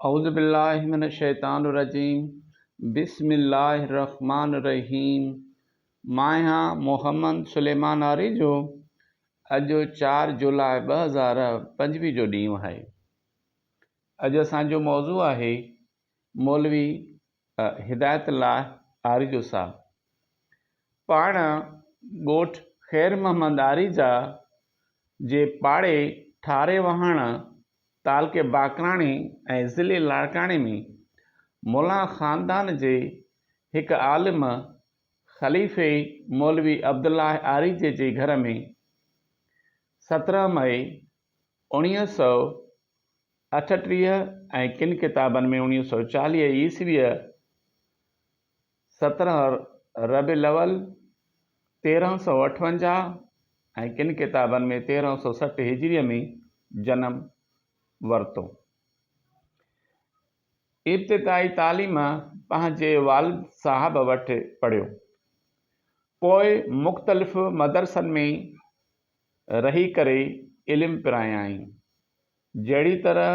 اعوذ بالله من الشيطان الرجيم بسم الله الرحمن الرحيم مان آهيان محمد سليمان آريجو اڄ 4 جولاء 2025 جو ڏينهن آهي. اڄ اسان جو موضوع آهي مولوي هدايت الله آريجو صاحب. پاڻ ڳوٺ خير محمد آريجا جي پاڙي ٺاري واهڻ تعلقي باقراڻي ۽ ضلعي لاڙڪاڻي ۾ ملان خاندان جي هڪ عالم خليفي مولوي عبدالله آريجي جي گهر ۾ 17 مئي 1938 ۽ ڪن ڪتابن ۾ 1940 عيسويء 17 ربيع الاول 1358 ۽ ڪن ڪتابن ۾ 1360 هجريء ۾ جنم ورتو. ابتدائي تعليم پنهنجي والد صاحب وٽ پڙهيو. پوء مختلف مدرسن ۾ رهي ڪري علم پرايائين. جهڙي طرح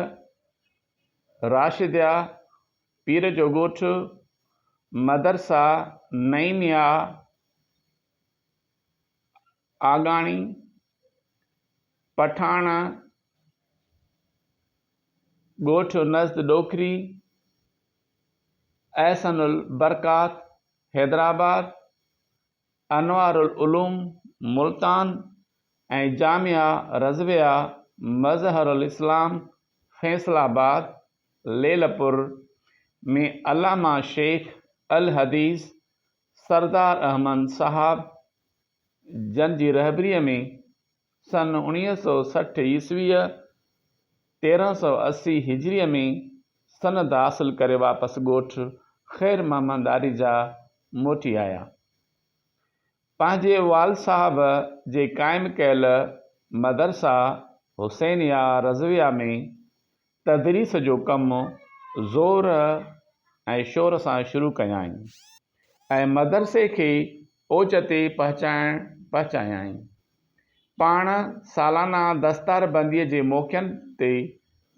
راشديه پير جو ڳوٺ، مدرسه نعيميه آگاڻي، پٺاڻ ڳوٺ نزد ڏوڪري، احسن البرڪات حيدرآباد، انوار العلوم ملتان ۽ جامعه رضويه مظهر الاسلام فيصل آباد ليلپور ۾ علامه شيخ الحديث سردار احمد صاحب جن جي رهبريء ۾ سن 1960 عيسويء 1380 هجريء ۾ سند حاصل ڪري واپس ڳوٺ خير محمد آريجا موٽي آيا. پنهنجي والد صاحب جي قائم ڪيل مدرسه حسينيه رضويه ۾ تدريس جو ڪم زور ۽ شور سان شروع ڪيائين ۽ مدرسي کي اوج تي پهچائڻ پهچايائين. پاڻ سالانه دستاربنديء جي موقعن تي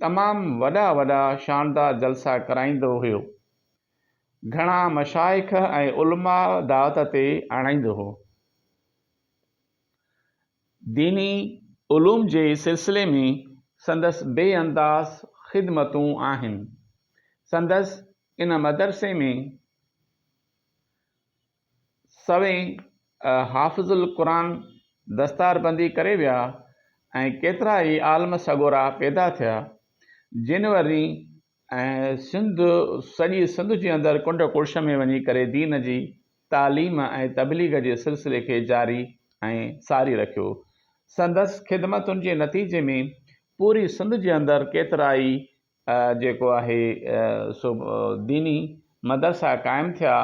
تمام وڏا وڏا شاندار جلسا ڪرائيندو هيو. گهڻا مشائخ ۽ علماء دعوت تي آڻائيندو هو. ديني علوم جي سلسلي ۾ سندس بي انداز خدمتون آهن. سندس ان مدرسي ۾ سوين حافظ القرآن دستاربندي ڪري ويا ۽ ڪيترا ئي عالم سڳورا پيدا ٿيا، جن وري ۽ سنڌ سڄي سنڌ جي اندر ڪنڊ ڪڙڇ ۾ وڃي ڪري دين جي تعليم ۽ تبليغ جي سلسلي کي جاري ۽ ساري رکيو. سندس خدمتن جي نتيجي ۾ پوري سنڌ جي اندر ڪيترائي جيڪو آهي سو ديني مدرسا قائم ٿيا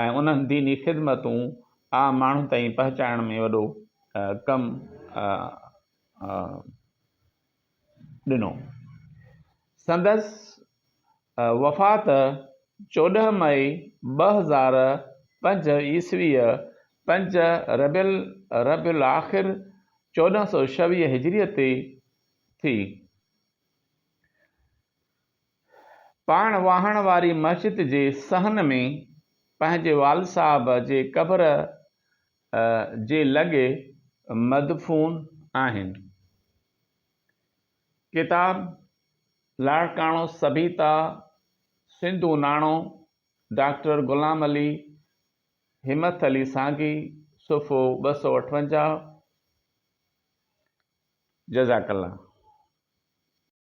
۽ انهن ديني خدمتون عام ماڻهن تائين پهچائڻ ۾ وڏو ڪم ڏنو. سندس وفات 14 مئي 2005 عيسويء 5 ربيع ربيع الاخر 1426 هجريء تي ٿي. پاڻ واهڻ واري مسجد جي صحن ۾ پنهنجي والد صاحب جي قبر جي لڳ مدفون آهن. ڪتاب، لاڙڪاڻو سڀيتا، سنڌو ناڻو، ڊاڪٽر غلام علي همٿ علي سانگي، صفحو 258. جزاڪ الله.